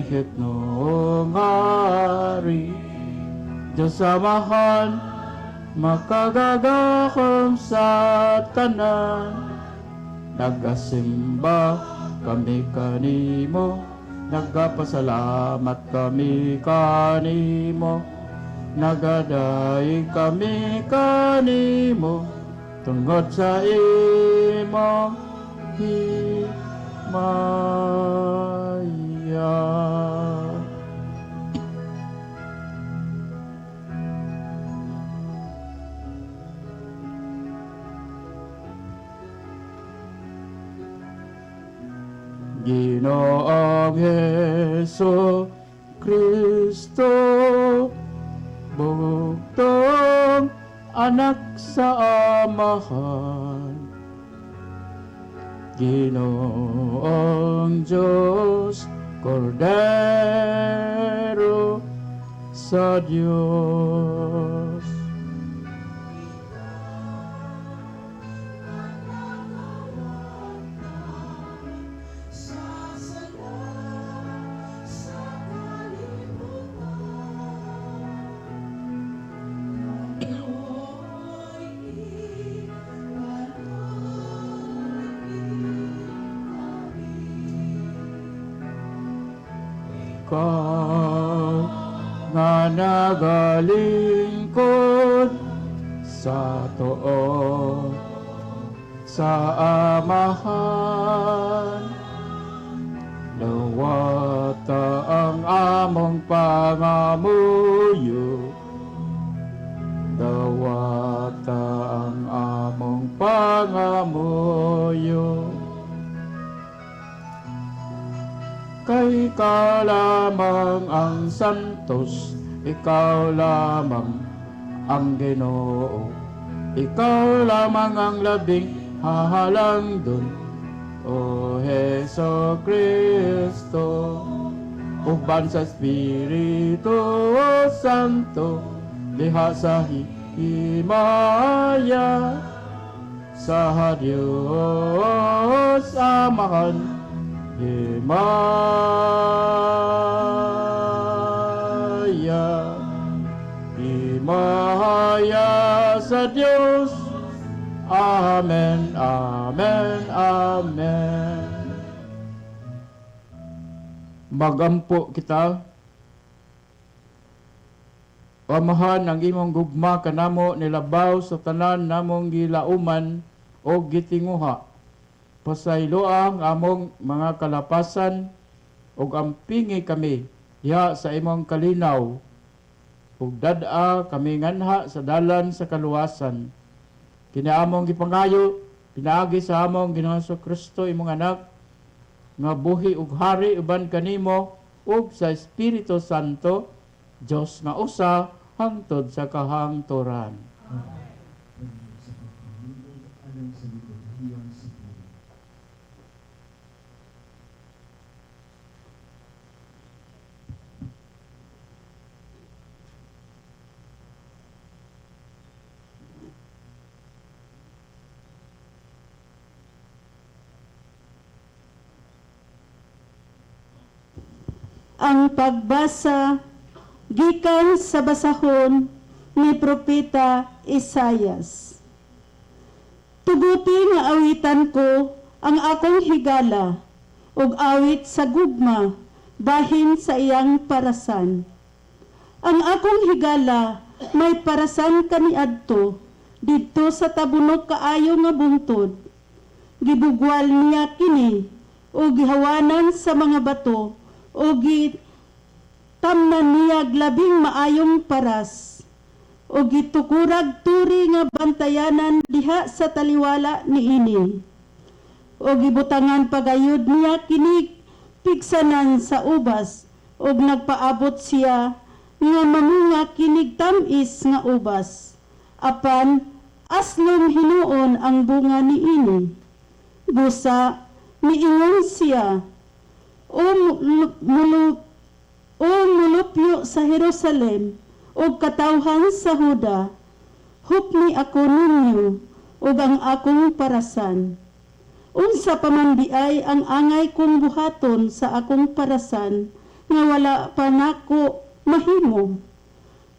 Hitnong Hari, Diyos Amahan, makagagahom sa tanan. Nagasimba kami kanimo, nagapasalamat kami kanimo, nagadaig kami kanimo, tungod sa imong himaya. Ginoong Heso Kristo, bugtong anak sa Amahan, Ginoong Diyos, Kordero sa Diyos. Ikaw nga nagalingkod sa tuo sa Amahan, dawata ang among pangamuyo, dawata ang among pangamuyo. Kay ka lamang ang santos, ikaw lamang ang Ginoo, ikaw lamang ang labing hahalang dun, O Heso Kristo, uban sa Espiritu Santo, diha sa himaya, sa Diyos Amahan, himaya, himaya sa Diyos. Amen, amen, amen. Magampo kita. Amahan, ang imong gugma kanamo nilabaw sa tanan namong gilauman o gitinguha. Pasaylo ang among mga kalapasan ug ampingi kami diha sa imong kalinaw, ug dad-a kami nganha sa dalan sa kaluwasan. Kini among gipangayo pinaagi sa among Ginoong Kristo, imong anak, nga buhi ug hari uban kanimo ug sa Espiritu Santo, Dios nga usa hangtod sa kahangturan. Amen. Sa pagpamilog alang sa liturhiya sa puri. Ang pagbasa gikan sa basahon ni Propeta Isayas. Tuguti nga awitan ko ang akong higala ug awit sa gugma bahin sa iyang parasan. Ang akong higala may parasan kaniadto didto sa tabunok kaayo nga bungtod. Gibugwal niya kini ug gihawanan sa mga bato o gitamnan niya labing maayong paras o gitukurag turi nga bantayanan diha sa taliwala niini, o gibutangan pagayod niya kini pigsanan sa ubas, og nagpaabot siya nga mamunga kinig tam-is nga ubas, apan aslom hinuon ang bunga niini. Busa miingon siya, O mulupyo sa Jerusalem ug katawhan sa Huda, hupni ako ninyo ug ang akong parasan. Unsa pa man diay ang angay kong buhaton sa akong parasan nga wala pa nako mahimo.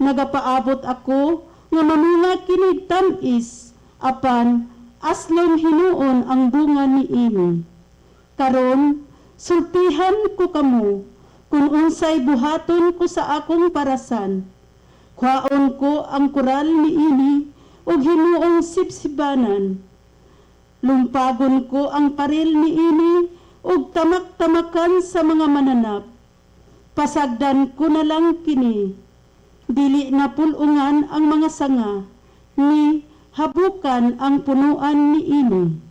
Nagapaabot ako nga mamunga kinig tam-is, apan aslon hinuon ang bunga niini. Karon, sultihan ko kamo kung unsay buhaton ko sa akong parasan. Kuhaon ko ang koral niini ug himuong sibsibanan. Lumpagon ko ang paril niini ug tamak-tamakan sa mga mananap. Pasagdan ko na lang kini. Dili na pulungan ang mga sanga, ni habukan ang punuan niini.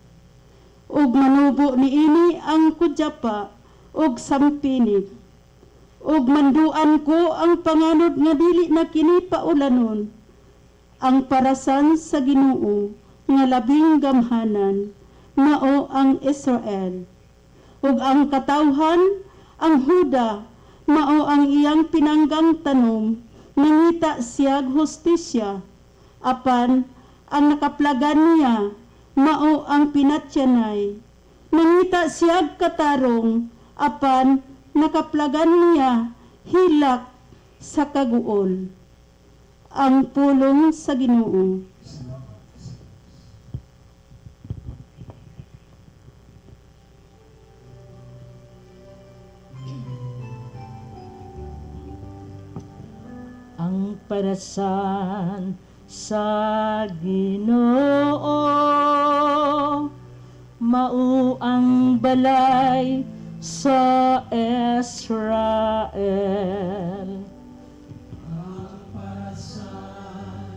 Ug manubo niini ang kudyapa ug sampinig. Ug manduan ko ang panganod nga dili na kini paulanon. Ang parasan sa Ginoo nga labing gamhanan, mao ang Israel. Ug ang katawhan, ang Huda, mao ang iyang pinanggang tanom, nangita siyag hustisya. Apan ang nakaplagan niya, mao ang pinatyanay. Nangita siyag katarong, apan nakaplagan niya hilak sa kaguol. Ang pulong sa Ginoo. Salamat sa Diyos. Ang parasan sa Ginoo mao ang balay sa Israel. Ang parasan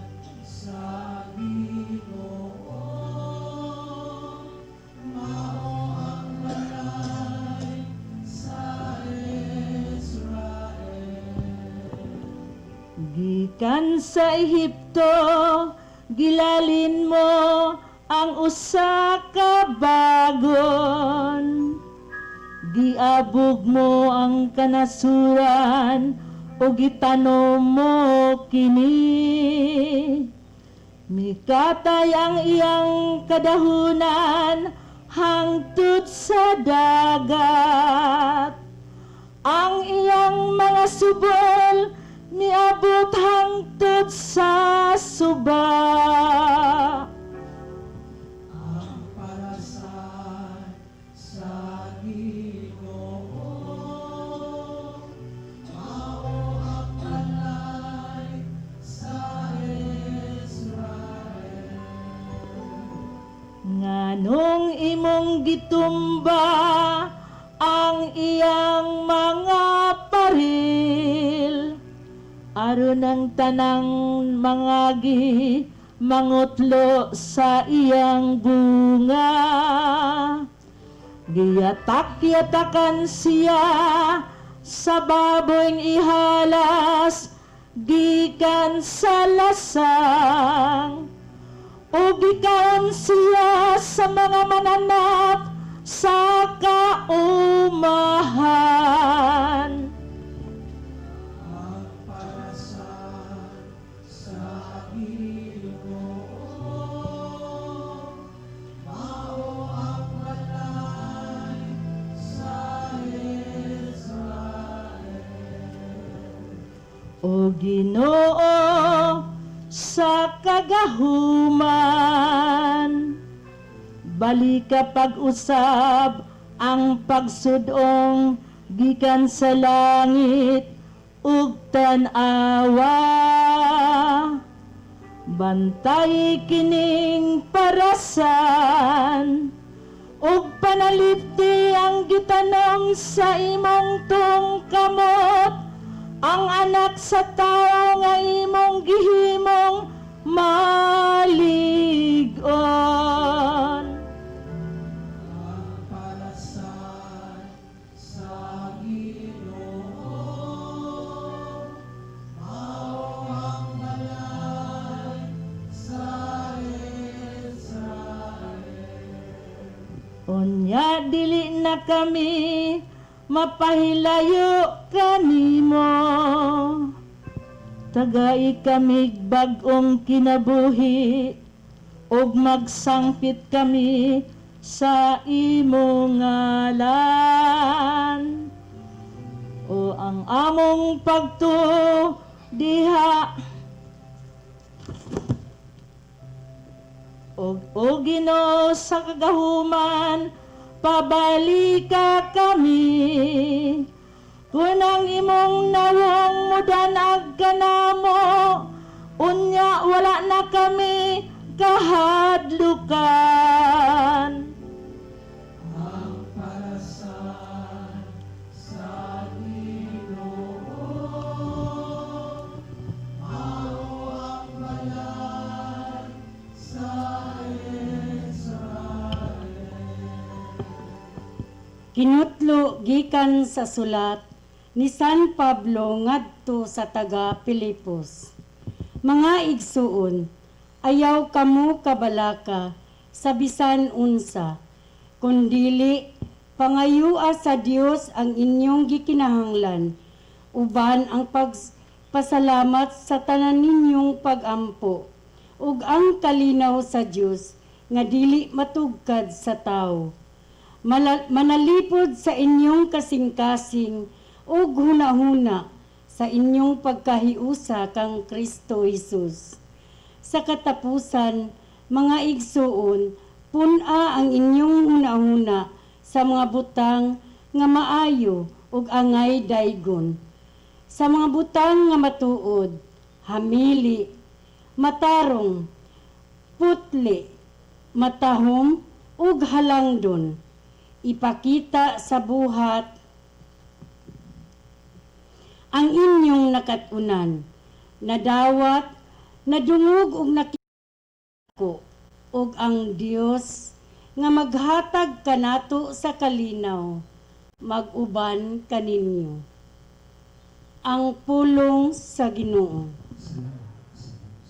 sa Ginoo, mao ang balay sa Israel. Gikan sa Ehipto, gilalin mo ang usa ka bagon. Giabog mo ang kanasuran ug gitanom mo kini. Mikatay ang iyang kadahunan hangtod sa dagat. Ang iyang mga subol miabot hangtod sa suba. Ang parasan sa Ginoo, mao ang balay sa Israel. Nganong imong gitumba ang iyang mga paril, aron ang tanang mangagi mangutlo sa iyang bunga. Giyatak-yatakan siya sa baboyng ihalas gikan sa lasang, o gikan siya sa mga mananap sa kaumahan. Ang parasan sa Ginoo, mao ang balay sa Israel. O Ginoo, sa kagahuman, balika pag-usab ang pagsudong gikan sa langit ug tan-awa. Bantay kining parasan ug panalipti ang gitanom sa imong tuong kamot, ang anak sa tawo nga imong gihimong malig-on. Ang parasan sa Ginoo, mao ang balay sa Israel. Unya dili na kami mapahilayo kanimo. Tagay kami bag-ong kinabuhi ug magsangpit kami sa imong ngalan. O ang among pagtuo diha. Og o Ginoo sa kagahuman, pabalika kami. Kun ang imong nawong mudanag kanamo, unya wala na kami kahadlukan. Kinutlo gikan sa sulat ni San Pablo ngadto sa taga Pilipos. Mga igsuon, ayaw kamo kabalaka sa bisan unsa, kundili pangayua sa Dios ang inyong gikinahanglan uban ang pagpasalamat sa tanan ninyong pagampo ug ang kalinaw sa Dios nga dili matugkad sa tawo. Manalipod sa inyong kasing-kasing ug hunahuna sa inyong pagkahiusa kang Kristo Hesus. Sa katapusan, mga igsuon, pun-a ang inyong hunahuna sa mga butang nga maayo ug angay daygon. Sa mga butang nga matuod, hamili, matarong, putli, matahom ug halangdon. Ipakita sa buhat ang inyong nakat-unan, nadawat, nadungog ug nakita ug ang Dios nga maghatag kanato sa kalinaw, mag-uban kaninyo. Ang pulong sa Ginoo. Salamat sa Diyos.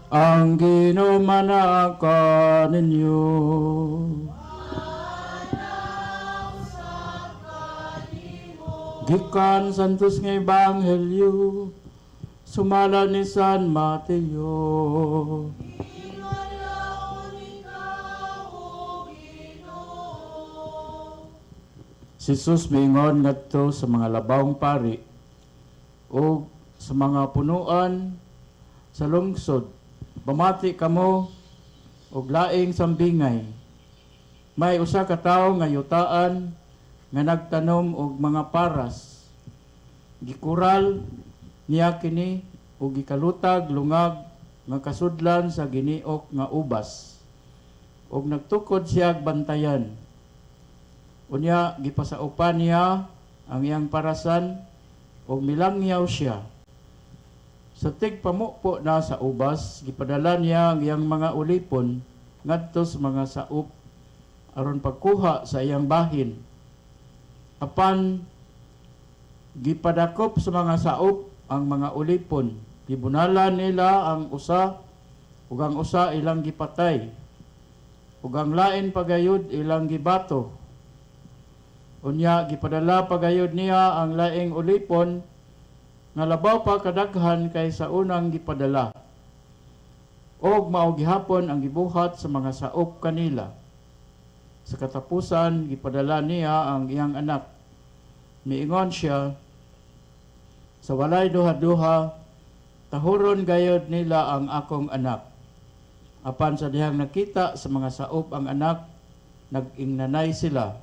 Ang Ginoo manaka ninyo. Gikan santos nga ebanghelyo sumala ni San Mateo. Si Jesus miingon ngadto sa mga labawng pari ug sa mga punuan sa lungsod, "Pamati kamo og laing sambingay. May usa ka tawo nga yutaan nga nagtanom og mga paras. Gikural niya kini ug gikalutag lungag nga kasudlan sa giniok nga ubas. Ug nagtukod siya bantayan. Unya gipasaupan niya ang iyang parasan ug milangyaw siya. Sa tigpamupo na sa ubas, gipadala niya ang iyang mga ulipon ngadto sa mga saup aron pagkuha sa iyang bahin. Apan gipadakop sa mga saup ang mga ulipon. Gibunalan nila ang usa ug ang usa ilang gipatay, ug ang lain pagayod ilang gibato. Unya gipadala pagayod niya ang laing ulipon nga labaw pa kadaghan kay sa unang gipadala. Og mao gihapon ang gibuhat sa mga saop kanila. Sa katapusan gipadala niya ang iyang anak. Miingon siya, 'Sa walay duha-duha, tahuron gayod nila ang akong anak.' Apan sa dihang nakita sa mga saop ang anak, nag-ingnanay sila.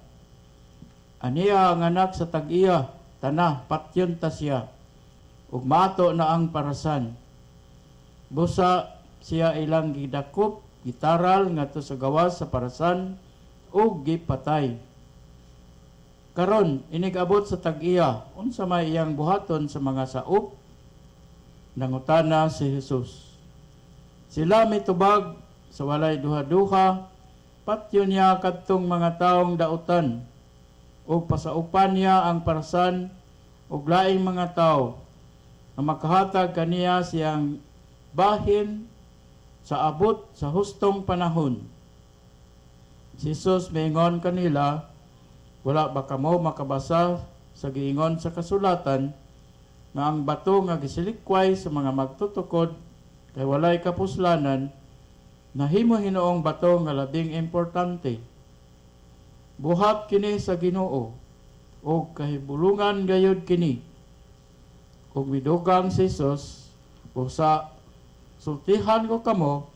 'Aniya ang anak sa tag-iya, tana, patyon ta siya, ug maato na ang parasan.' Busa siya ilang gidakop, gitaral ngadto sa gawas sa parasan ug gipatay. Karon inig-abot sa tag-iya, unsa may iyang buhaton sa mga saop? Nangutana si Jesus. Sila mitubag sa walay duha-duha, patyon niya kadtong mga taong dautan ug pasaupan niya ang parasan ug laing mga tawo nga makahatag kaniya siyang bahin sa abot sa hustong panahon. Si Jesus miingon kanila, wala ba kamo makabasa sa giingon sa kasulatan nga ang bato nga gisilikway sa mga magtutukod kay walay kapuslanan, nahimo hinuong bato nga labing importante. Buhat kini sa Ginoo ug kahibulungan gayud kini. Ug midugang si Jesus, busa sultihan ko kamo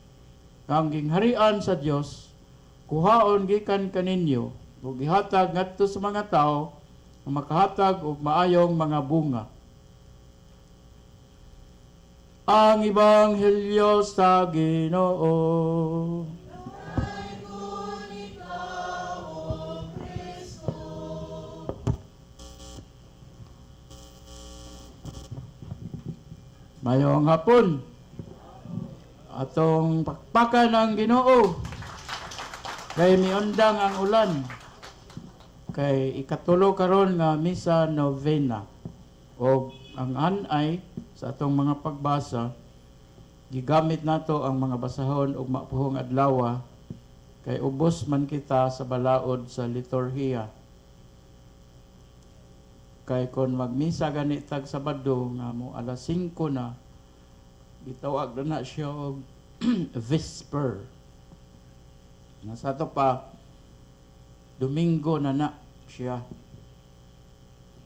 nga ang gingharian sa Dios kuhaon gikan kaninyo ug gihatag ngadto sa mga tawo nga makahatag og maayong mga bunga. Ang Ebanghelyo sa Ginoo. Mayong hapon. Atong pakpakan ang Ginoo. Kay miundang ang ulan. Kay ikatulo karon nga misa novena. Og ang anay sa atong mga pagbasa, gigamit nato ang mga basahon ug mapuhong adlaw kay ubos man kita sa balaod sa liturhiya. Kay kon magmisa gani tag Sabado nga mo alas 5 na, gitawag na siya og vesper. Nasa ato pa Domingo na na siya.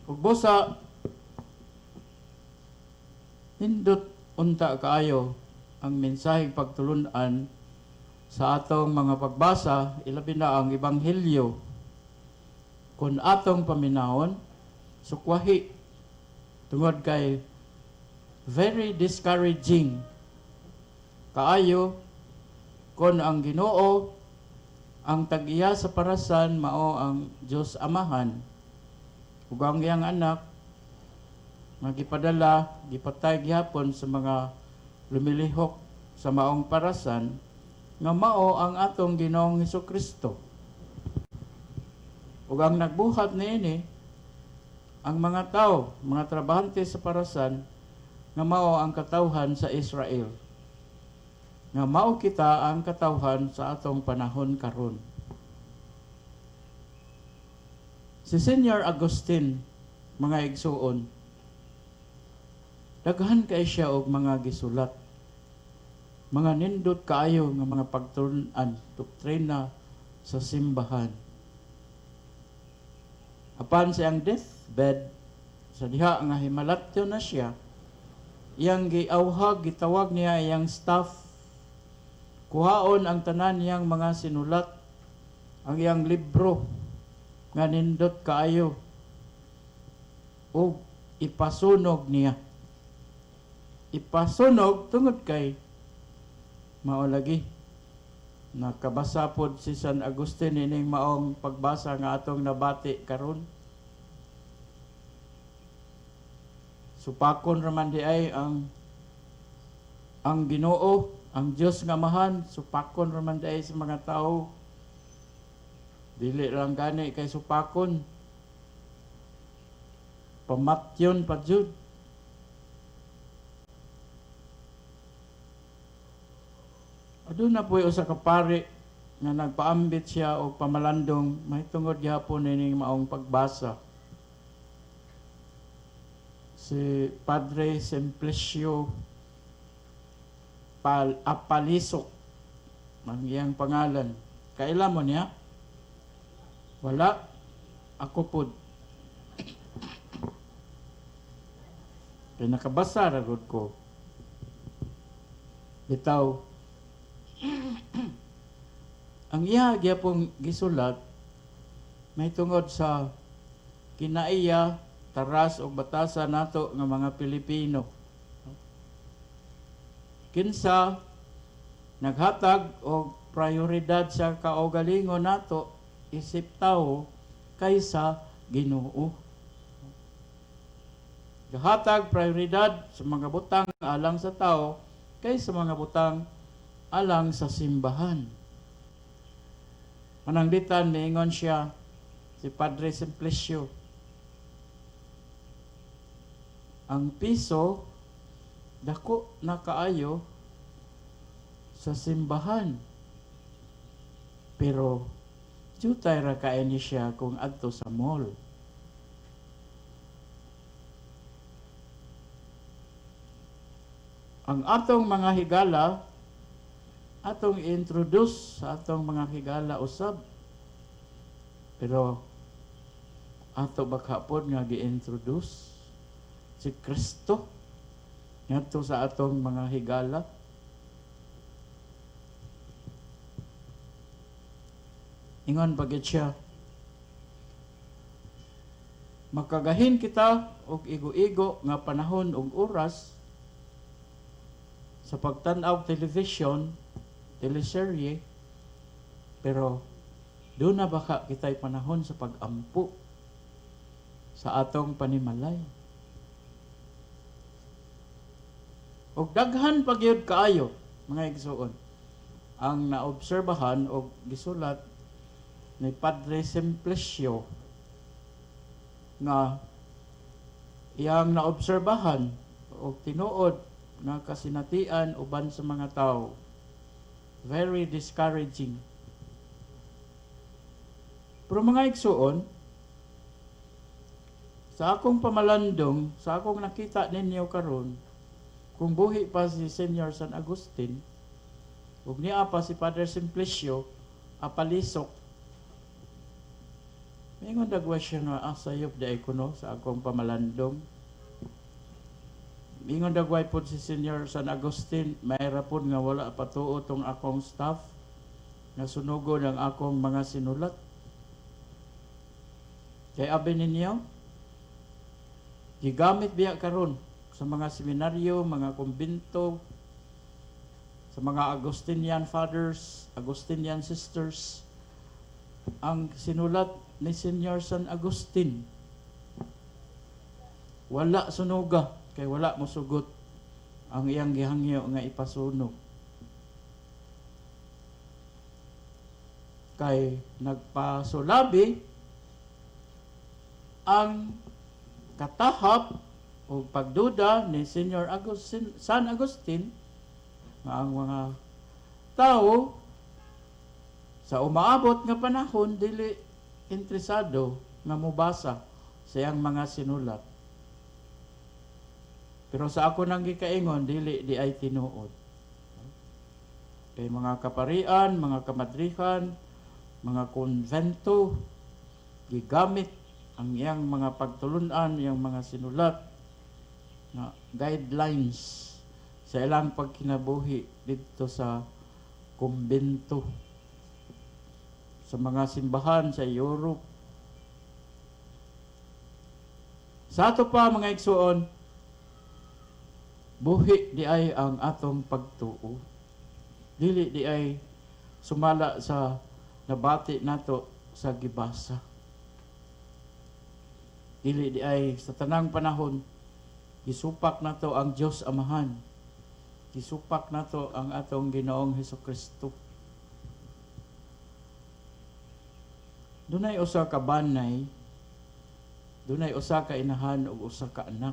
Ug busa nindot unta kaayo ang mensaheng pagtulun-an sa atong mga pagbasa, ilabi na ang Ebanghelyo. Kun atong paminawon, sukwahi tungod kay very discouraging kaayo kon ang Ginoo ang tag-iya sa parasan mao ang Dios Amahan ug ang iyang anak nga gipadala, gipatay gihapon sa mga lumilihok sa maong parasan nga mao ang atong Ginoong Hesukristo. Ug ang nagbuhat niini ang mga tao, mga trabahante sa parasan nga mao ang katawhan sa Israel. Nga mao kita ang katawhan sa atong panahon karon. Si Senior Agustin, mga igsuon, daghan kay siya og mga gisulat. Mga nindot kaayo nga mga pagtulun-an, doktrina sa simbahan. Apan siyang deathbed, sa diha nga himalatyo na siya, iyang giawhag, gitawag niya iyang staff, kuhaon ang tanan niyang mga sinulat, ang iyang libro, nga nindot kaayo, ug ipasunog niya. Ipasunog tungod kay mao lagi. Nakabasa pod si San Agustin ining maong pagbasa nga atong nabati karon. Supakon raman di ay ang Ginoo, ang Dios nga Amahan, supakon raman di ay sa mga tao. Dili lang gani kay supakon. Pamatyon pa jud. Aduna po'y usa ka pari nga nagpaambit siya og pamalandong mahitungod gihapon nining maong pagbasa. Si Padre Simplicio Apalisok ang iyang pangalan. Kaila mo niya? Wala. Ako pod. Kay nakabasa ra gud ko. Bitaw, ang iya gyapong gisulat may tungod sa kinaiya, taras o batasa nato nga mga Pilipino. Kinsa naghatag og prioridad sa kaugalingon nato isip tawo kaysa Ginoo. Gahatag prioridad sa mga butang alang sa tao kaysa mga butang alang sa simbahan. Pananglitan miingon siya si Padre Simplicio, ang piso dako na kaayo sa simbahan, pero jutay ra kaayo ni siya kung adto sa mall. Ang atong mga higala, atong i-introduce sa atong mga higala usab, pero ato baka pod nga gi-introduce si Kristo ngadto sa atong mga higala. Ingon pa gyud siya, makagahin kita og igo-igo nga panahon og oras sa pagtan-aw television, teleserye, pero doon na baka kita'y panahon sa pag-ampo sa atong panimalay. Og daghan pa gyud kaayo, mga igsoon, ang naobserbahan og gisulat ni Padre Simplicio nga iyang naobserbahan og tinuod nga kasinatian uban sa mga tao. Very discouraging. Pero mga igsoon, sa akong pamalandong, sa akong nakita ninyo karon, kung buhi pa si Senior San Agustin, ug niya pa si Padre Simplicio, apalisok, mingon dagwa siya nga, sayop di ay kuno sa akong pamalandong. Mingon dagway pod si Senior San Agustin, mayra pod nga wala patuo tong akong staff, nga sunugon ang akong mga sinulat. Kay abi ninyo, gigamit biya karon sa mga seminaryo, mga kumbinto, sa mga Agustinian fathers, Agustinian sisters, ang sinulat ni Senior San Agustin. Wala sunuga, kay wala mosugot ang iyang gihangyo nga ipasunog. Kay nagpasulabi ang katahap o pagduda ni Senior San Agustin nga ang mga tao sa umaabot nga panahon dili interesado nga mobasa sa iyang mga sinulat. Pero sa ako nang gikaingon, dili di ay tinuod. Kay mga kaparian, mga kamadrihan, mga konvento, gigamit ang iyang mga pagtulunan, iyang mga sinulat na guidelines sa ilang pagkinabuhi didto sa kumbento, sa mga simbahan sa Europe. Sa ato pa mga igsuon, buhi di ay ang atong pagtuo. Dili di ay sumala sa nabati nato sa gibasa. Dili di ay sa tanang panahon gisupak nato ang Dios Amahan. Gisupak nato ang atong Ginoong Hesukristo. Dunay usa ka banay, dunay usa ka inahan ug usa ka anak.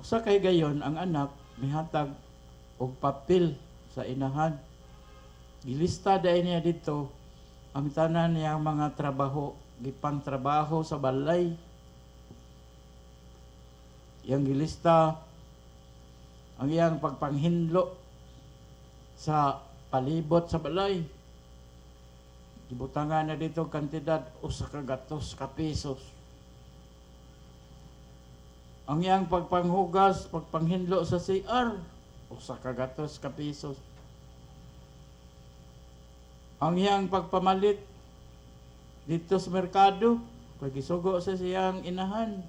Usa kay gayon ang anak mihatag og papel sa inahan. Gilista dai niya didto ang tanan niyang mga trabaho, gipangtrabaho sa balay. Iyang gilista ang iyang pagpanghinlo sa palibot sa balay. Gibutangan na dito kantidad 100 ka pesos. Ang iyang pagpanghugas, pagpanghinlo sa CR, 100 ka pesos. Ang iyang pagpamalit dito sa merkado, pagisugo sa siyang inahan,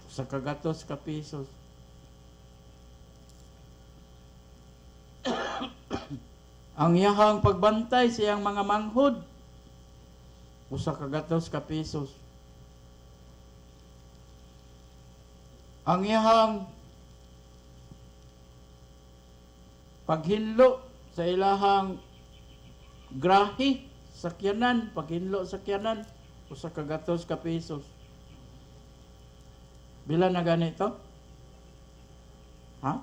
100 ka pesos. Ang iyahang pagbantay sa iyang mga manghod, 100 ka pesos. Ang iyahang paghinlo sa ilahang grahi, sakyanan, paghinlo sakyanan, 100 ka pesos. Bila na ganito? Ha?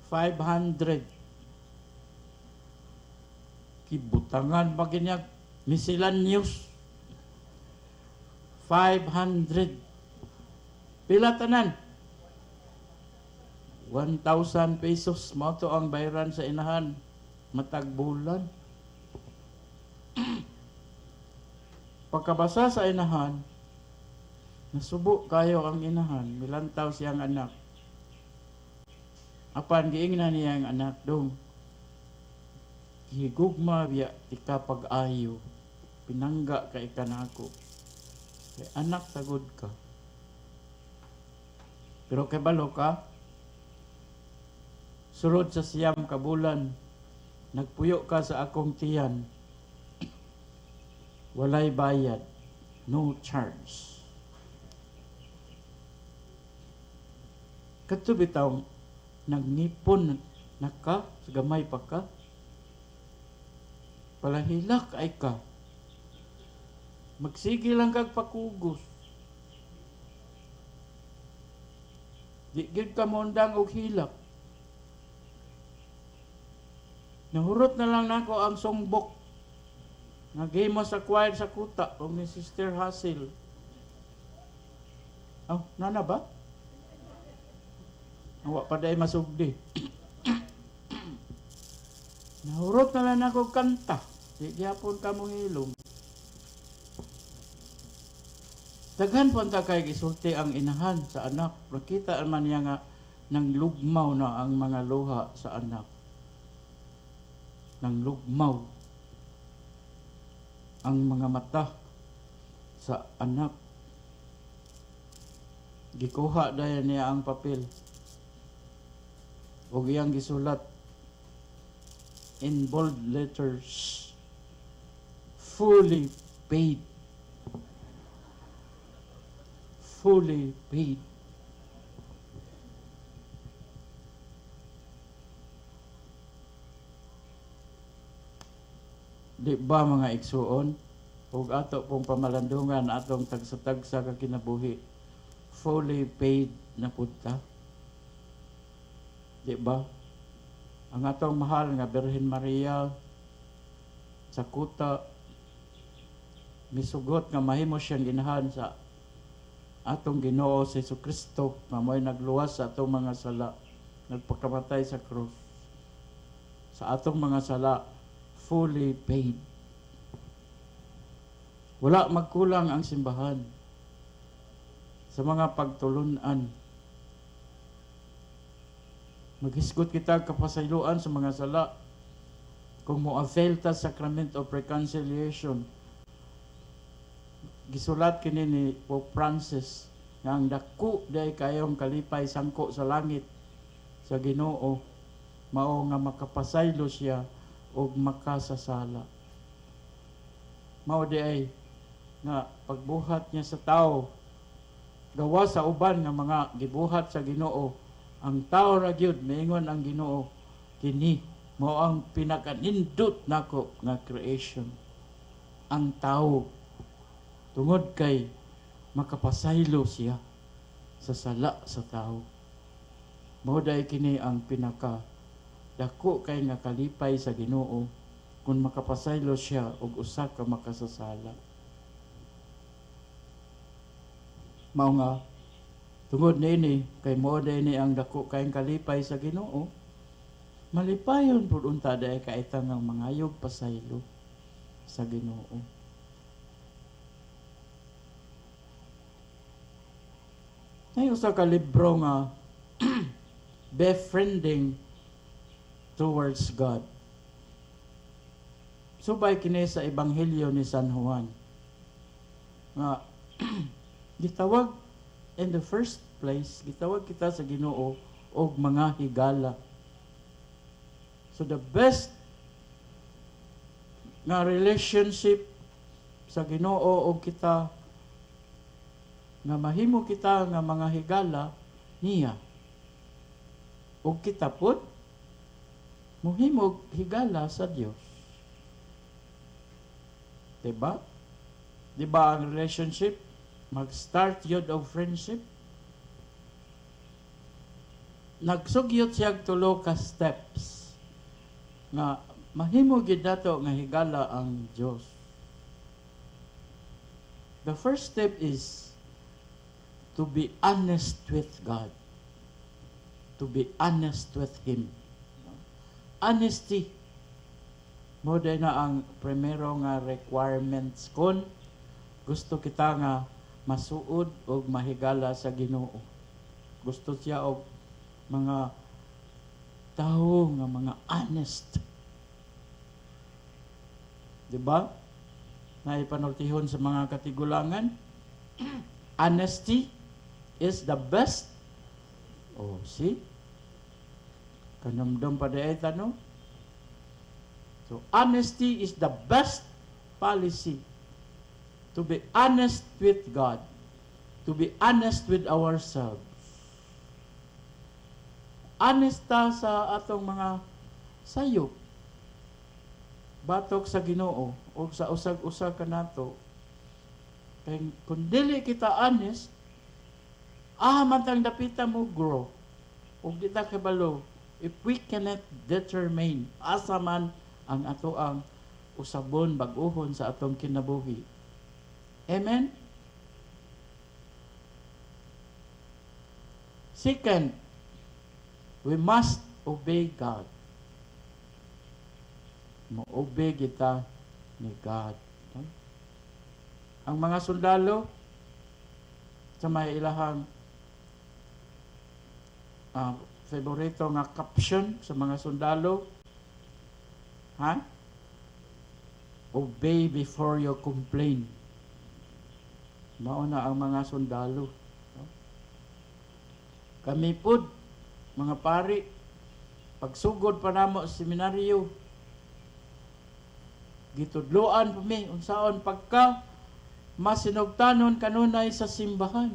500. Kibutangan pa ginyag miscellaneous. 500. Pila tanan? 1,000 pesos. Mao to ang bayaran sa inahan. Matag bulan. Pagkabasa sa inahan, nasubo kayo ang inahan, milantaw siyang anak. Apan giingnan niya ang anak, "Dong, gihigugma biya tika pag-ayo, pinangga kay kanako. Kay anak tagod ka. Pero kay balo ka, sulod sa 9 ka bulan, nagpuyo ka sa akong tiyan. Walay bayad, no charge." Kadto bitaw nagngipon na ka, sa gamay pa ka. Palahilak ay ka. Magsige lang kag pakugos. Di gyud ka mondang og hilak. Nahurot na lang nako ang songbook nga gihimo sa choir sa kuta og ni Sister Hazel. Oh, nana ba? Wa pa day masugdi. Nahurot na lang ako kanta. Di gyapon ka mong hilom. Daghan po ta kay gisulti ang inahan sa anak. Nakita man niya nga nang lugmaw na ang mga luha sa anak. Nang lugmaw ang mga mata sa anak. Gikuha dayon niya ang papel. Ug iyang gisulat in bold letters, "Fully paid. Fully paid." Di ba, mga igsuon, ug ato pong pamalandungan atong tagsa-tagsa ka kinabuhi, fully paid na pud ta? Di ba? Ang atong mahal nga Birhen Maria sa kuta misugot nga mahimo siyang inahan sa atong Ginoo sa Kristo nga mo'y nagluwas sa atong mga sala, nagpakamatay sa krus sa atong mga sala, fully paid. Wala magkulang ang simbahan sa mga pagtulunan. Maghisgot kita kapasayloan sa mga sala kung mo-avail ta sacrament of reconciliation. Gisulat kini ni Pope Francis nga ang dako day kayong kalipay sangko sa langit sa Ginoo mao nga makapasaylo siya og makasasala. Mao di ay nga pagbuhat niya sa tao, gawa sa uban nga mga gibuhat sa Ginoo, ang tao ra gyud, miingon ang Ginoo, "Kini mao ang pinakanindot nako nga creation," ang tao, tungod kay makapasaylo siya sa sala sa tao. Mao day kini ang pinaka dako kay nga kalipay sa Ginoo kung makapasaylo siya og usa ka makasasala. Mao nga tungod niini, kay mao day ni ang dako kayong kalipay sa Ginoo, malipayon pud unta day kaita nga mangayog pasaylo sa Ginoo. Nay usa ka libro nga Befriending Towards God. Subay kini sa Ebanghelyo ni San Juan. Nga gitawag in the first place, gitawag kita sa Ginoo og mga higala. So the best nga relationship sa Ginoo og kita nga mahimo kita nga mga higala niya. Ug kita pud mohimog higala sa Dios. Diba? Diba ang relationship mag-start yun og friendship? Nagsugyot siya tulo ka steps nga mahimo gid nato nga higala ang Dios. The first step is to be honest with God. To be honest with Him. Honesty. Mao na ang primero nga requirements kon gusto kita nga masuod og mahigala sa Ginoo. Gusto siya og mga tawo nga mga honest. Diba? Naipanultihon sa mga katigulangan, honesty is the best. Oh, see? Kanumdum pa di ay tanong. So, honesty is the best policy. To be honest with God. To be honest with ourselves. Honest ta sa atong mga sayop. Batok sa Ginoo o sa usag-usag kanato. Kay kung dili kita honest, man tang dapita mo grow. Ug di ta kabalo, if we cannot determine asa man ang ato ang usabon bag-uhon sa atong kinabuhi. Amen? Second, we must obey God. Mo-obey kita ni God. Ang mga sundalo sa may ilahang favorito nga caption sa mga sundalo, ha? Obey before you complain. Mao na ang mga sundalo. Kami pud, mga pari, pagsugod pa namo sa seminaryo, gitudloan pa mi unsaon pagka masinugtanon kanunay sa simbahan.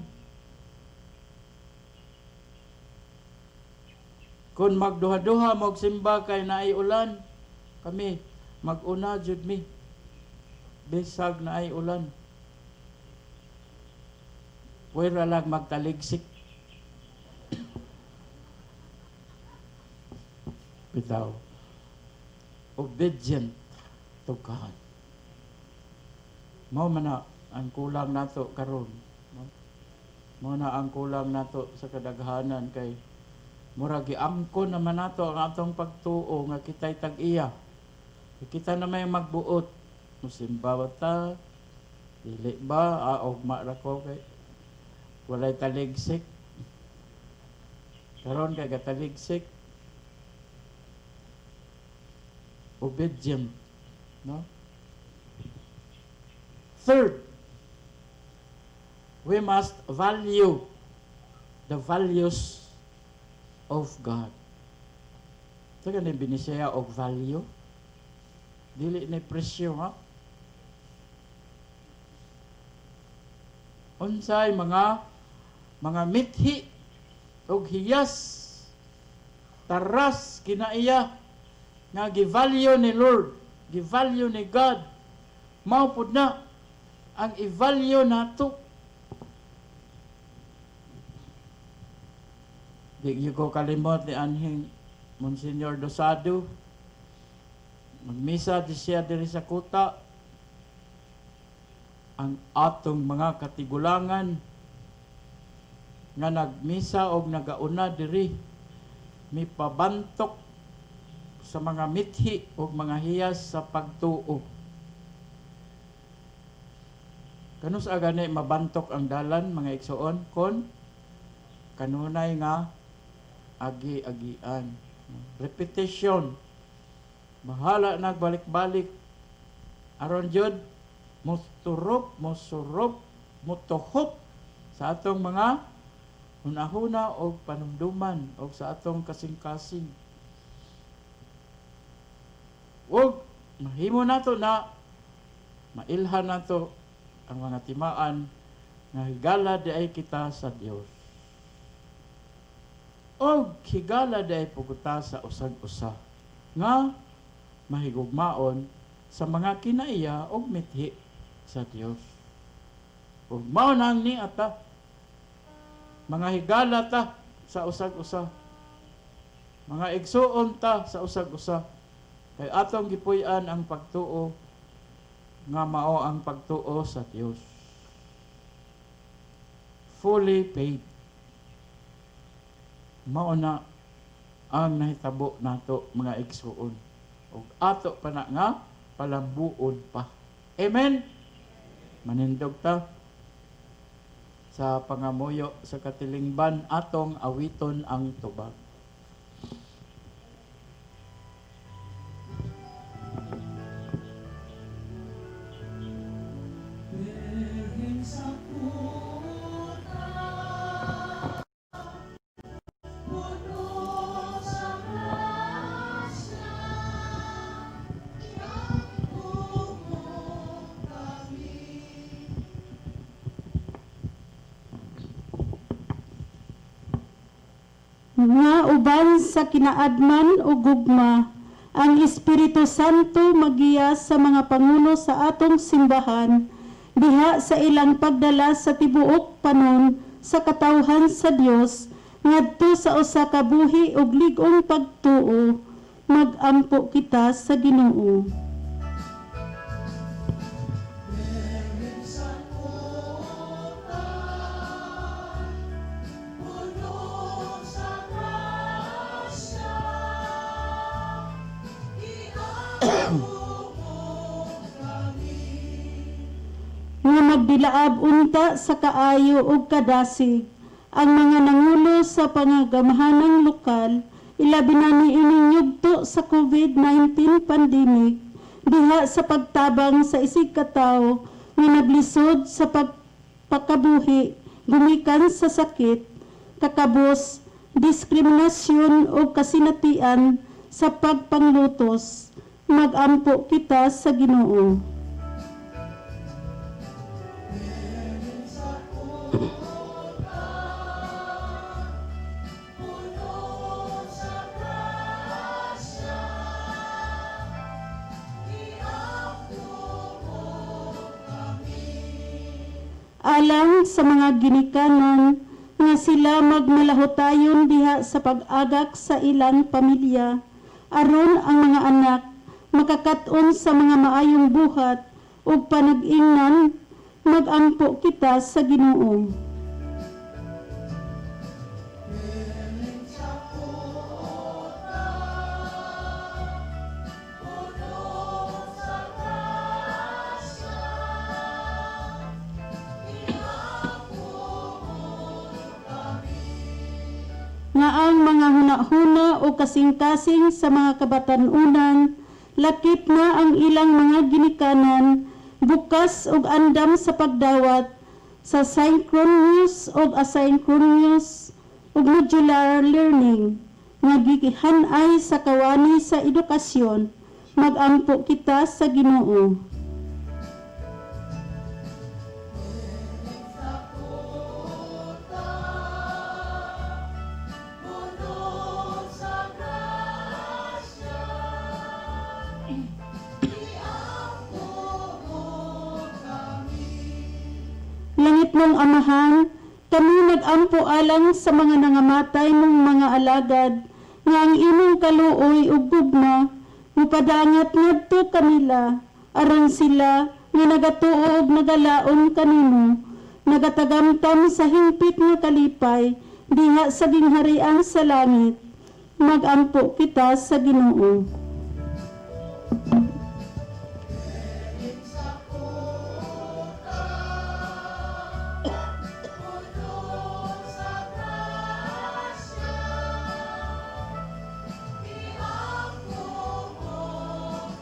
Kung magduha-duha magsimba kay naay ulan, kami mag-una jud mi. Bisag naay ulan. Pwera lang magtaligsik. Bitaw. Obedient to God. Mao man na ang kulang nato karon. Mao na ang kulang nato sa kadaghanan kay murag giangkon naman nato ang atong pagtuo nga kita'y tag-iya. Kita na may magbuot. Musimba ba ta? Dili ba? Ugma ra ko kay walay taligsik. Karon kay gataligsik. Obedient. No? Third, we must value the values of God. Ito ganun binisaya og value. Dili ni presyo, ha? Unsay mga mithi og hiyas taras kinaiya nga gi-value ni Lord, gi-value ni God. Mao pud na ang i-value nato. Di ko kalimot ni anhing Monsignor Dosado. Magmisa di siya diri sa kuta. Ang atong mga katigulangan nga nagmisa og nagauna diri mipabantok sa mga mithi og mga hiyas sa pagtuo. Kanus agani mabantok ang dalan mga igsoon kon kanunay nga agi-agian. Repetition. Bahala nagbalik-balik. Aron jud moturop, mosurop, motuhop sa atong mga hunahuna og panumduman og sa atong kasing-kasing. Og Mahimo nato na mailhan nato ang mga timaan nga higala di ay kita sa Dios. Og higala di ay puguta sa usag-usa nga mahigugmaon sa mga kinaiya og mithi sa Dios. Ug mao nang ni ata mga higala ta sa usag-usa, mga igsuon ta sa usag-usa, kay atong gipuy-an ang pagtuo nga mao ang pagtuo sa Dios. Fully paid. Mao na ang nahitabo nato, mga igsuon. Ug ato pa na nga palambuon pa. Amen. Manindog ta sa pangamuyo sa katilingban, atong awiton ang tubag. Birhen sa puta, puno sa grasya, iapo mo kami. Nga uban sa kinaadman o gugma, ang Espiritu Santo magiya sa mga pangulo sa atong simbahan diha sa ilang pagdala sa tibuok panon sa katawhan sa Dios ngadto sa usa ka buhi ug lig-ong pagtuo, magampo kita sa Ginoo. Birhen sa puta, puno sa grasya, iapo mo kami. Nga magdilaab unta sa kaayo ug kadasig ang mga nangulo sa pangagamhanang lokal, ilabi na niining yugto sa COVID-19 pandemic, diha sa pagtabang sa isig katawo nga naglisod sa pagpakabuhi gumikan sa sakit, kakabos, diskriminasyon ug kasinatian sa pagpanglutos, magampo kita sa Ginoo. Birhen sa puta, puno sa grasya, iapo mo kami. Alang sa mga ginikanan nga sila magmalahutayon diha sa pag-agak sa ilang pamilya aron ang mga anak makakat-on sa mga maayong buhat ug panag-ingnan, magampo kita sa Ginoo. Birhen sa puta, puno sa grasya, iapo mo kami. Nga ang mga hunahuna o kasing-kasing sa mga kabatan-unan, lakip na ang ilang mga ginikanan, bukas ug andam sa pagdawat sa synchronous ug asynchronous ug modular learning nga gihan-ay sa kawani sa edukasyon, magampo kita sa Ginoo. Birhen sa puta, puno sa grasya, iapo mo kami. Langitnong Amahan, kami nagampo alang sa mga nangamatay mong mga alagad, nga ang imong kaluoy ug gugma mupadangat ngadto kanila, aron sila nga nagatuo ug nagalaom kanimo, nagatagamtam sa hingpit nga kalipay diha sa gingharian sa langit. Magampo kita sa Ginoo. Birhen sa puta, puno sa grasya, iapo mo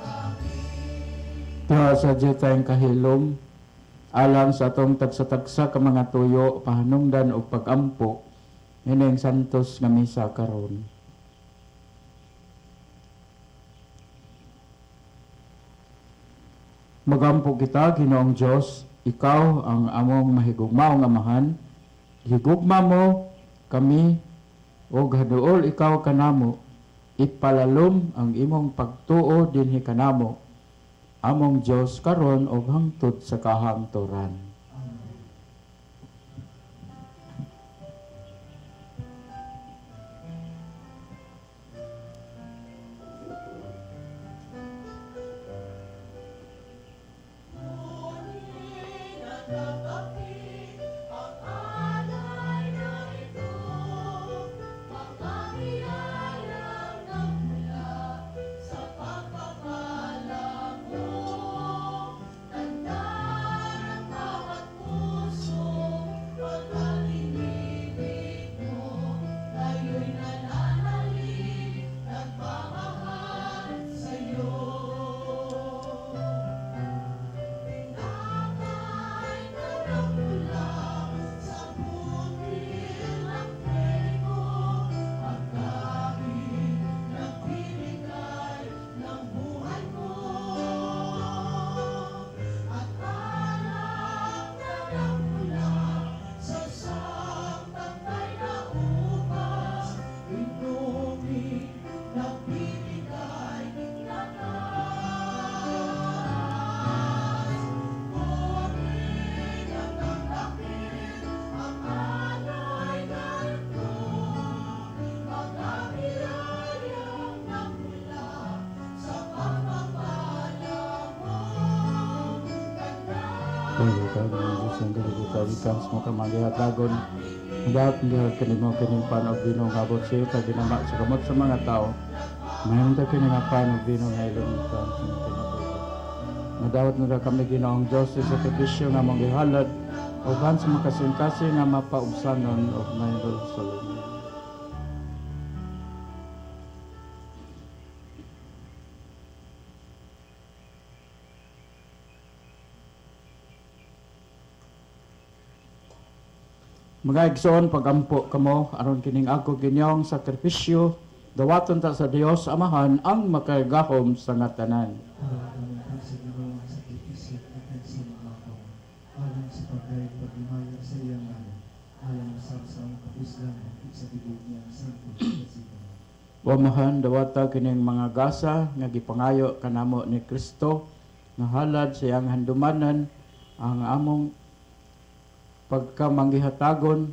kami. Tuha sa tayong kahilom, alang sa atong tagsa-tagsa ka mga tuyo, pahanungdan og pagampo ining santos nga misa karon. Magampo kita, Ginoong Diyos, ikaw ang among mahigugmaong Amahan. Higugma mo kami og haduol ikaw kanamo. Ipalalom ang imong pagtuo dinhi kanamo. Among Diyos karon og hangtod sa kahangturan. Dapat kanimo kining pan og bino nga abot sa iyo kag ginama sa kamot sa mga tao. Mahimong ta kini nga pan og bino nga ilong sa kinabuhi. Madawat na kami Ginoong Dios sa sakripisyo nga among gihalad uban sa makasing-kasing nga mapaubsanon og mahilulsolon. Mga igsoon, pagampo kamo aron kining ako ginyong sakripisyo dawaton ta sa Dios Amahan ang makagahom sa ngatanan. Amahan, dawata kining mga gasa nga gipangayo kanamo ni Kristo nga halad sa iyang handumanan ang among pagkamanggihatagon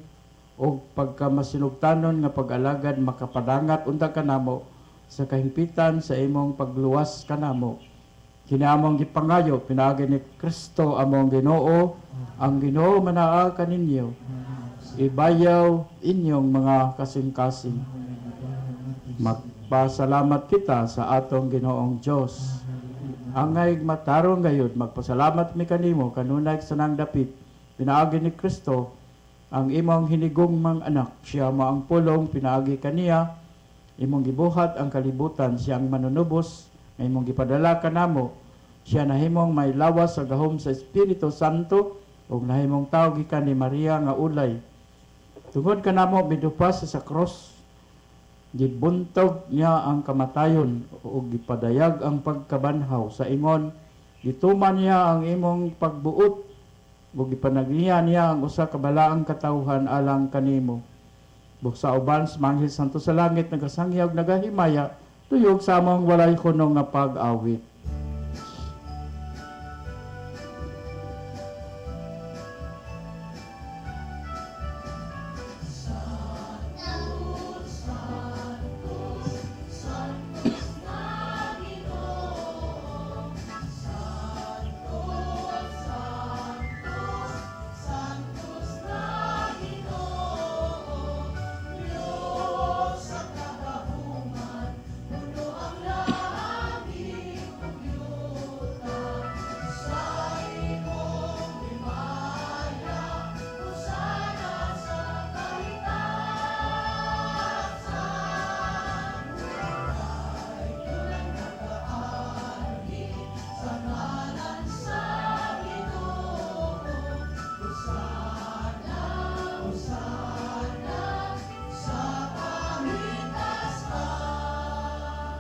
o pagkamasinugtanon nga pag-alagad makapadangat unta kanamo sa kahimpitan sa imong pagluwas kanamo. Kini among gipangayo pinaagi ni Kristo among Ginoo. Ang Ginoo manaa kaninyo. Ibayaw inyong mga kasing-kasing. Magpasalamat kita sa atong Ginoong Dios. Angay matarong gayud magpasalamat mi kanimo kanunay sanang dapit pinaagi ni Kristo ang imong hinigong mang anak. Siya mo ang pulong pinaagi kaniya, imong gibuhat ang kalibutan, siya ang manunubos nga imong gipadala kanamo. Siya nahimong may lawas sa gahom sa Espiritu Santo ug nahimong tawo gikan ni Maria nga ulay. Tungod kanamo midupas sa cross, gibuntog niya ang kamatayon ug gipadayag ang pagkabanhaw sa ingon gituman niya ang imong pagbuot ug gipanagniya niya ang usa ka balaang katawhan alang kanimo. Buksa uban sa manghil santo sa langit nagasangyaw nagahimaya tuyog sa among walay hunong nga pag-awit.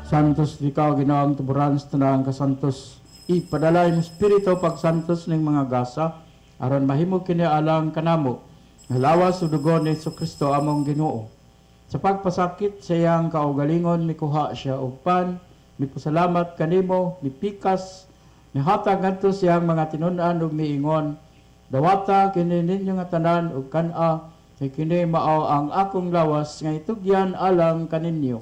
Santos di ka, Ginoong tuburan sa tanang kasantos. Ipadala imong Espiritu pagsantos ning mga gasa aron mahimo kini alang kanamo nga lawas ug dugo ni Kristo among Ginoo. Sa pagpasakit sa iyang kaugalingon mikuha siya og pan, mipasalamat kanimo, mipikas, mihatag ngadto sa iyang mga tinun-an ug miingon, dawata kini ninyo nga tanan ug kan-a, kay kini mao ang akong lawas nga itugyan alang kaninyo.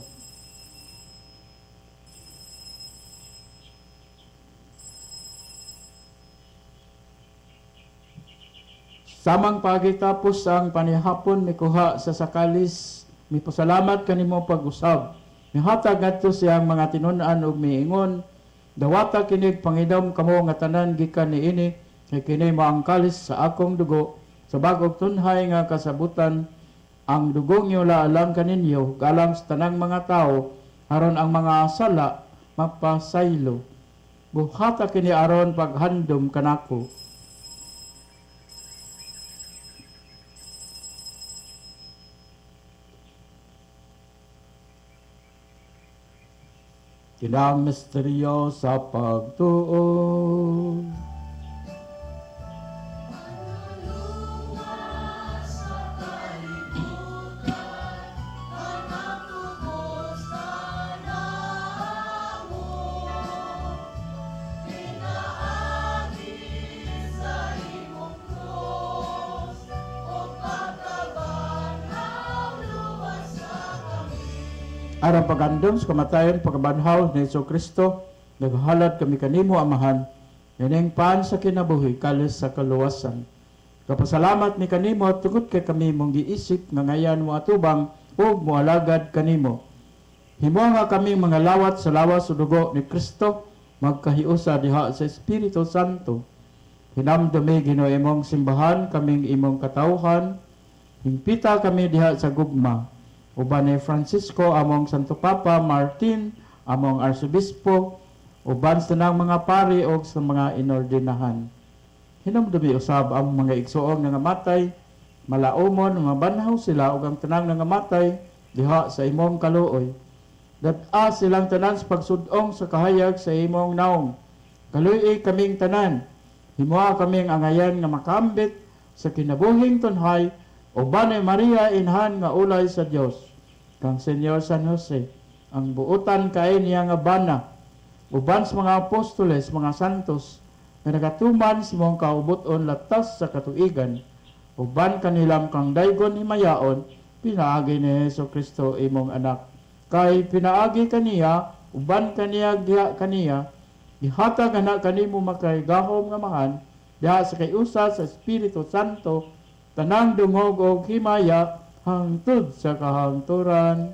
Samang pagitapos ang panihapon mikuha sa sakalis, mipasalamat kanimo pag-usab. Mihatag ngadto siyang mga tinun-an ug miingon, dawata kinig panginom kamo nga tanan gikan niini, kay kini mao ang kalis sa akong dugo sa bag-ong tunhay nga kasabutan. Ang dugong alang kaninyo galang sa tanang mga tawo aron ang mga sala mapasaylo. Buhata kini aron paghandom kanako. Kinang misteryo sa pagtuo. Sa kalibutan, kanang tubos kanamo. Pinaagi sa imong krus, o pagkabanhaw, luwasa kami. Aron pagandom sa kamatayon, pagkabanhaw ni Hesus Kristo, naghalad kami kanimo, Amahan, ining pan sa kinabuhi, kalis sa kaluwasan. Kapasalamat ni kanimo tungod kay kami mong giisip nga ngayan mo atubang ug moalagad kanimo. Himo nga kami mga lawat sa lawas ug dugo ni Kristo, magkahiusa diha sa Espiritu Santo. Hinamdumi Ginoo imong simbahan, kaming imong katawhan, hingpita kami diha sa gugma. Uban ni Francisco among Santo Papa, Martin among Arsobispo, uban sa tanang mga pari og sa mga inordinahan. Hinumdumi usab ang mga igsoong nangamatay, malaumon mabanhaw sila ug ang tanang nangamatay diha sa imong kaluoy. Dad-a silang tanan sa pagsud-ong sa kahayag sa imong naong. Kaluoy kaming tanan, himoa kaming angayan nga makambit sa kinabuhing tunhay, uban ni Maria inhan nga ulay sa Dios, kang Senyor San Jose, ang buutan kay niya nga bana, uban sa mga apostoles, mga santos, nga nagatuman sa imong kaubuton latas sa katuigan, uban kanilang kang daygon himayaon, pinaagi ni Hesus Kristo imong anak. Kay pinaagi kaniya, uban kaniya diha kaniya, gihatag ana kanimo makaigahom nga mahan, diha sa kayusa sa Espiritu Santo, tanang dungog og himaya hangtod sa kahangturan.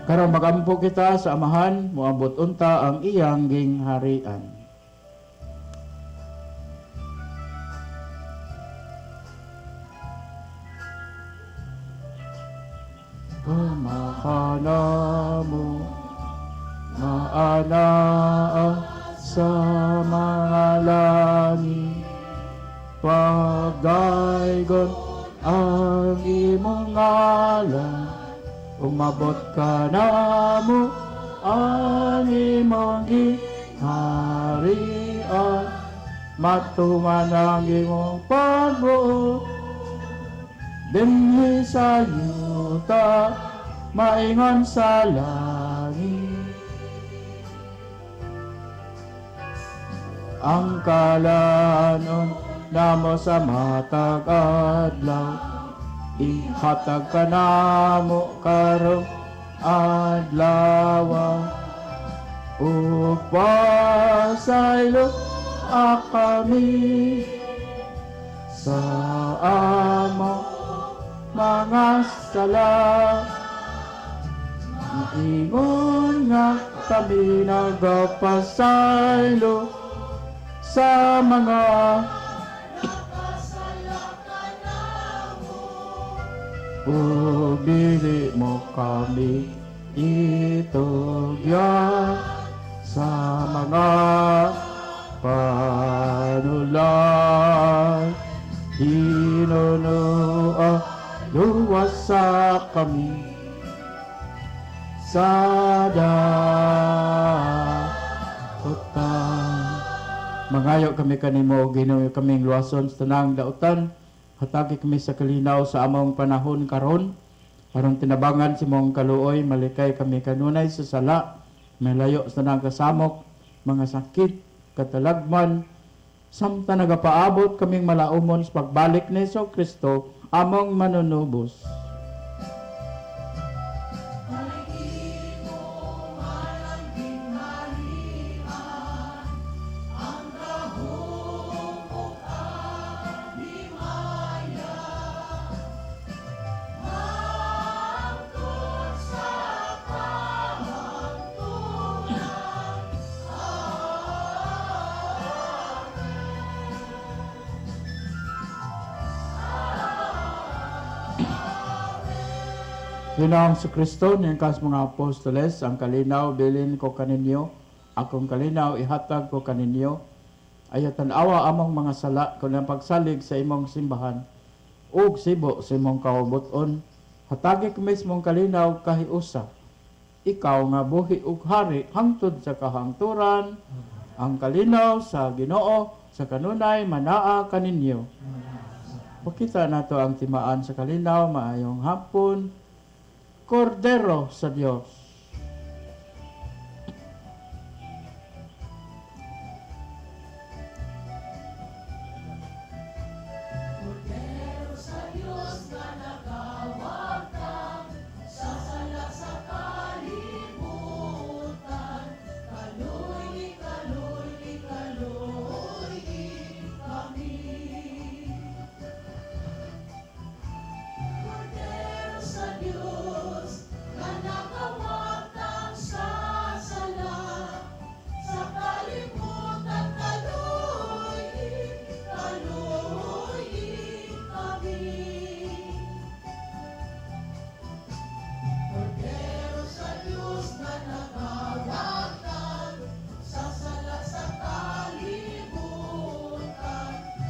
Karon magampo kita sa Amahan, moabot unta ang iyang gingharian. Pamakanamo maanaa sa mga langit, pagdaygon ang imong ngalan, umabot ka namo ang imong gingharian, matuman ang imong pagbuot dinhi sa yuta, maingon sa langit. Ang kalanon namo sa matag adlaw, ihatag ka namo karong adlaw, ug pasaylo kami sa among mga sala. Ingon nga kami nagapasaylo sa mga ug dili mo kami itugyan sa mga panuto. Sablay. Ginoo, luwasa kami sa dautan. Mangayo kami kanimo, Ginoo, kaming luwason sa tanang dautan. Hatagi kami sa kalinaw sa among panahon karon. Aron tinabangan sa imong kaluoy, malikay kami kanunay sa sala, malayo sa tanang kasamok, mga sakit, katalagman, samtang nagapaabot kaming malaumon sa pagbalik ni Hesus Kristo, among manunubos. Ginoong Kristo, niyang kas mga apostoles, ang kalinaw bilin ko kaninyo, akong kalinaw ihatag ko kaninyo. Ayaw tan-awa among mga sala kun ang pagsalig sa imong simbahan ug sibo sa imong kaubuton. Hatagi kami sa imong kalinaw kahiusa. Ikaw nga buhi ug hari hangtod sa kahangturan. Ang kalinaw sa Ginoo sa kanunay manaa kaninyo. Pakita nato ang timaan sa kalinaw, maayong hapon. Kordero sa Dios. Kordero sa Dios nga nakawagtang sa sala sa kalibutan. Kaluoy, kaluoy, kaluoy kami. Kordero sa Dios nga nakawagtang sa sala sa kalibutan. Kaluoy, kaluoy kami. Kordero sa Dios nga nakawagtang sa sala sa kalibutan,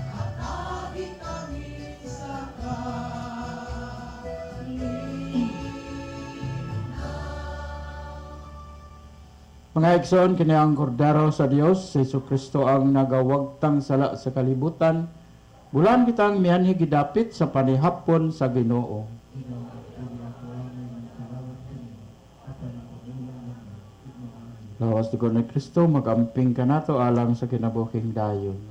hatagi kami sa kalinaw. Mga igsoon, kini ang Kordero sa Dios, si Hesus Kristo ang nagawagtang sala sa kalibutan. Bulan kitang mianhi gidapit sa panihapon sa Ginoo. Ginoo, dili ako angay nagkalawat kanimo, apan ang pagulong lamang ug maayo. Lawas dugo ni Kristo, magamping kanato alang sa kinabuhing dayon.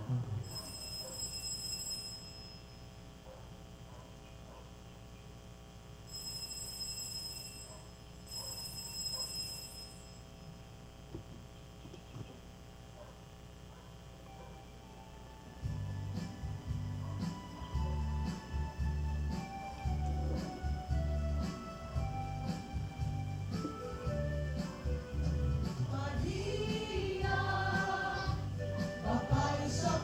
Maria, babae sa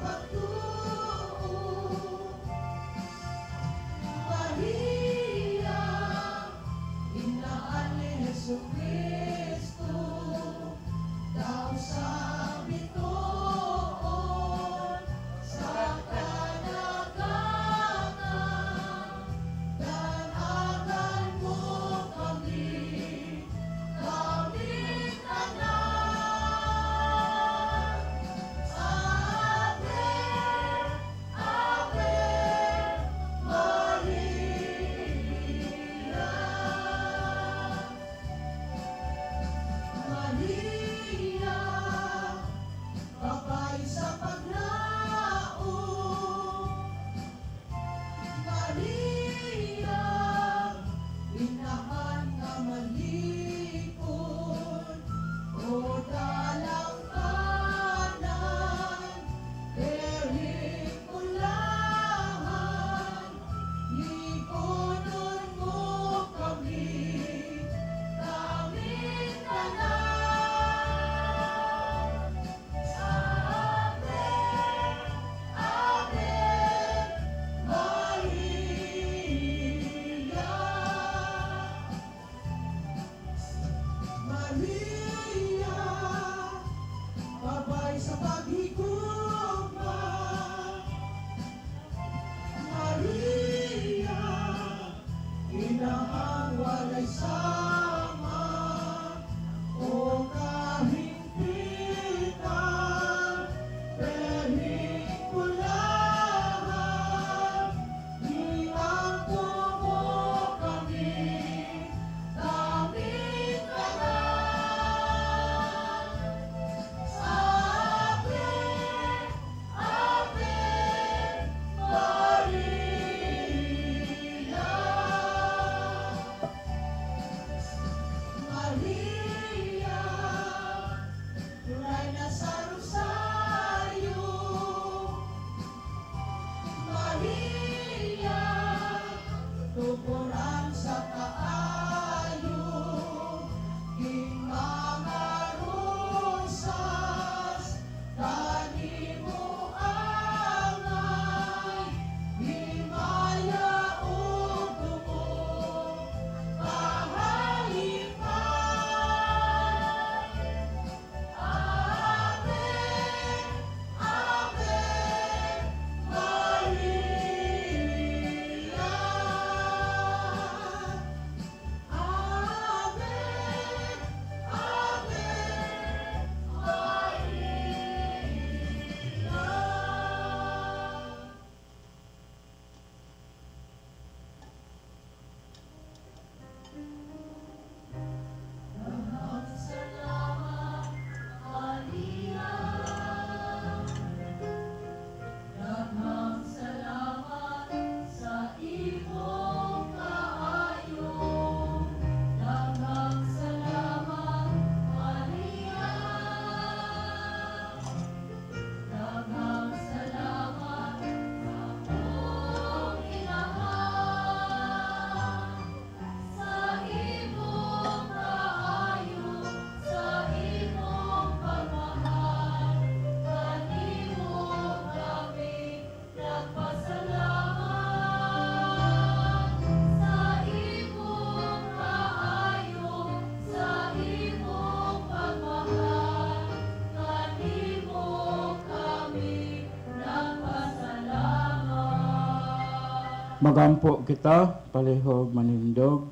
Magampo kita, palihog manindog.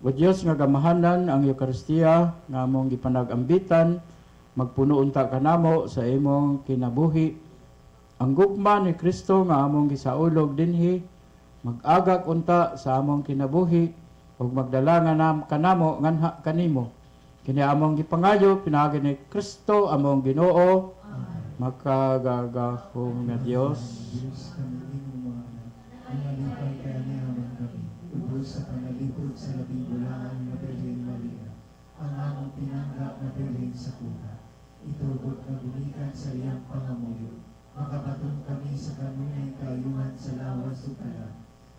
O Diyos nga gamahanan ang Eukaristiya nga among gipanag-ambitan, magpuno unta kanamo sa imong kinabuhi. Ang gugma ni Kristo nga among gisaulog dinhi, mag-agak unta sa among kinabuhi ug magdala nga kanamo nganha kanimo. Kini among gipangayo pinaagi ni Kristo among Ginoo. Makagagahom nga Dios. Diyos kami imong mga anak, nanalipay kay anihaman kami, ubos sa panalipod sa labing bulaan nga Birhen Maria, ang among pinangga nga Birhen sa kuta. Itugot nga gumikan sa iyang pangamuyo, makabaton kami sa kanunay kaayuhan sa lawas ug kalag.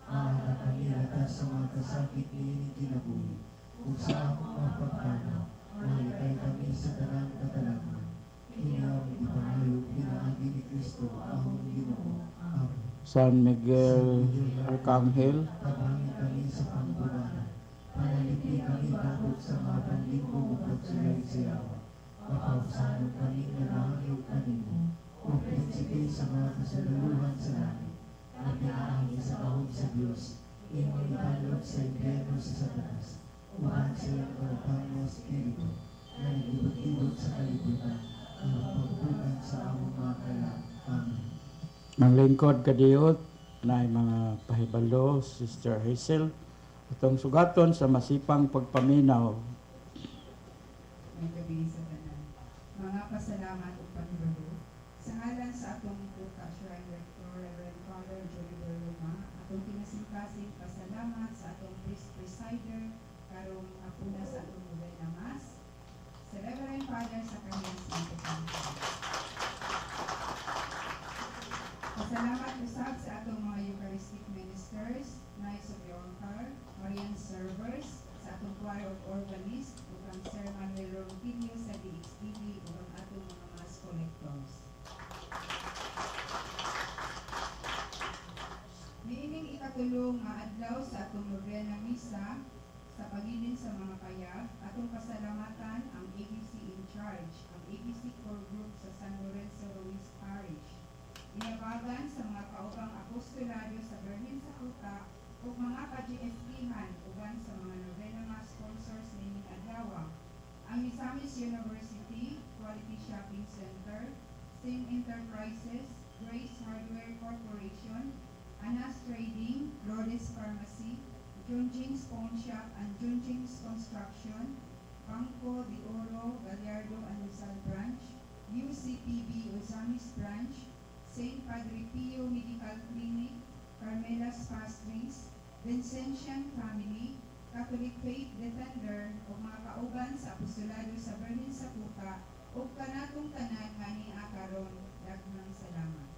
Maaga kami latas sa mga kasakit niining kinabuhi, ug sa among mga pagtanaw, malikay kami sa tanang katalagman. Kini among gipangayo pinaagi ni Kristo among Ginoo. Amen. San Miguel Arcangel, Tabangin kami sa pangbuganan. Panalipi kami tabok sa mga panlingkong ug pagsulay sa yawa. Mapausanon kami nga nahangyo kanimo, o prinsipe sa mga kasundalohan sa langit, nga pinaagi sa gahom sa Dios, imong itanlog sa impyerno sa Satanas, uban sa iyang karupang mga espiritu, nga naglibot-libot sa kalibutan, aron pagbukan sa among mga kalag. Amen. Ang lingkod kadiyot na mga pahibalo, Sister Hazel, atong sugaton sa masipang pagpaminaw. May gabi sa tanan. Mga pasalamat ug pahibalo sa ngalan sa atong Kuta Shrine Rector, Reverend Father Joliver Luma, atong kinasingkasing pasalamat sa atong priest presider karong hapuna sa atong novena mass, sa Reverend Father Zacarias Santo. Pasalamat usab sa atong mga Eucharistic ministers, Knights of the Altar, Marian Servers, sa atong choir of organists, ug ang Sir Manuel Ronquillo sa DXDB ug ang atong mga mass collectors. Niining ikatulong nga adlaw sa atong novena misa sa pagilin sa mga payag, atong pasalamatan ang ABC in charge, ang ABC core group sa San Lorenzo Ruiz Parish. Inabagan sa mga kaubang apostolado sa Birhen sa Kuta ug mga ka-GSP-han uban sa mga novena mass sponsors niining adlaw. Ang Misamis University, Quality Shopping Center, Sing Enterprises, Grace Hardware Corporation, Anas Trading, Lourdes Pharmacy, Junjing's Pawn Shop and Junjing's Construction, Banco de Oro, Gallardo and Rizal Branch, UCPB Ozamis Branch, St. Padre Pio Medical Clinic, Carmela's Pastries, Vincentian Family, Catholic Faith Defender, ug mga kauban sa apostolado sa Birhen sa Kuta, ug kanatong tanan nga nia karon, daghang salamat.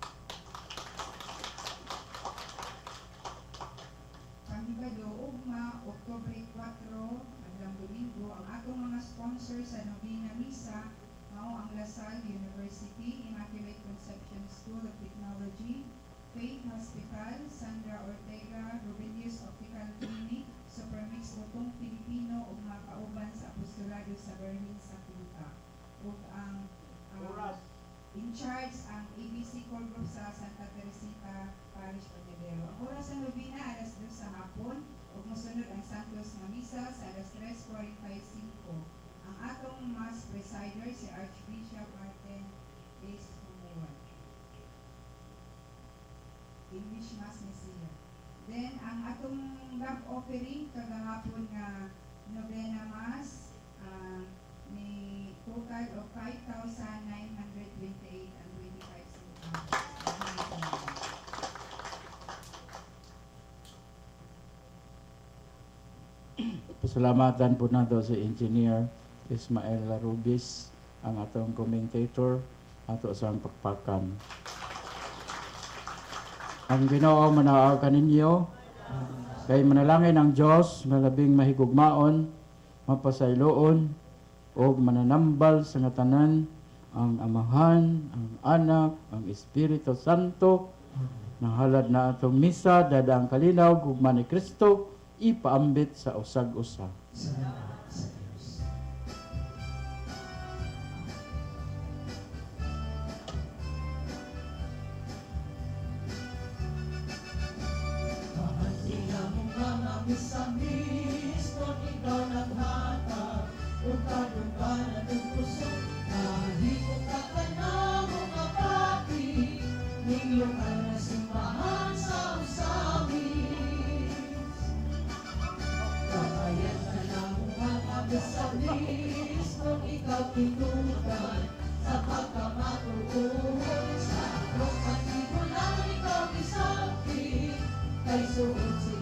Pahibalo, ugma, Oktubre 4, adlawng Domingo, ang atong mga sponsor sa Novena Misa mao ang La Salle University, Immaculate Conception School of Technology, Faith Hospital, Sandra Ortega, Rubenius Optical Clinic, Supermix Lutong Pilipino ug mga kauban sa apostolado sa Birhen sa Kuta. Ug ang in charge ang ABC Core Group sa Santa Teresita Parish Bañadero. Ang oras sa novena alas 2 sa hapon ug mosunod ang Santos nga misa sa alas 3:45. Ang atong mass presider si Archbishop Martin S. Jumoad. English Mass ni siya. Then ang atong love offering kagahapon nga novena mass ni total of 5,928 and 25 centavos. Pasalamatan po nato si Engineer Ismael Larubis, ang atong commentator, ato sa pakpakan. Ang Ginoo manaag kaninyo, kay manalangin ang Dios nga labing mahigugmaon, mapasayloon ug mananambal sa nga tanan, ang Amahan, ang Anak, ang Espiritu Santo. Nahalad na atong misa, dada ang kalinaw, gugma ni Kristo, ipaambit sa usag-usa. Salamat sa Diyos. Sugdan sa pagkamatuod. Sa Pantigulang ikaw gisakit, kay suod.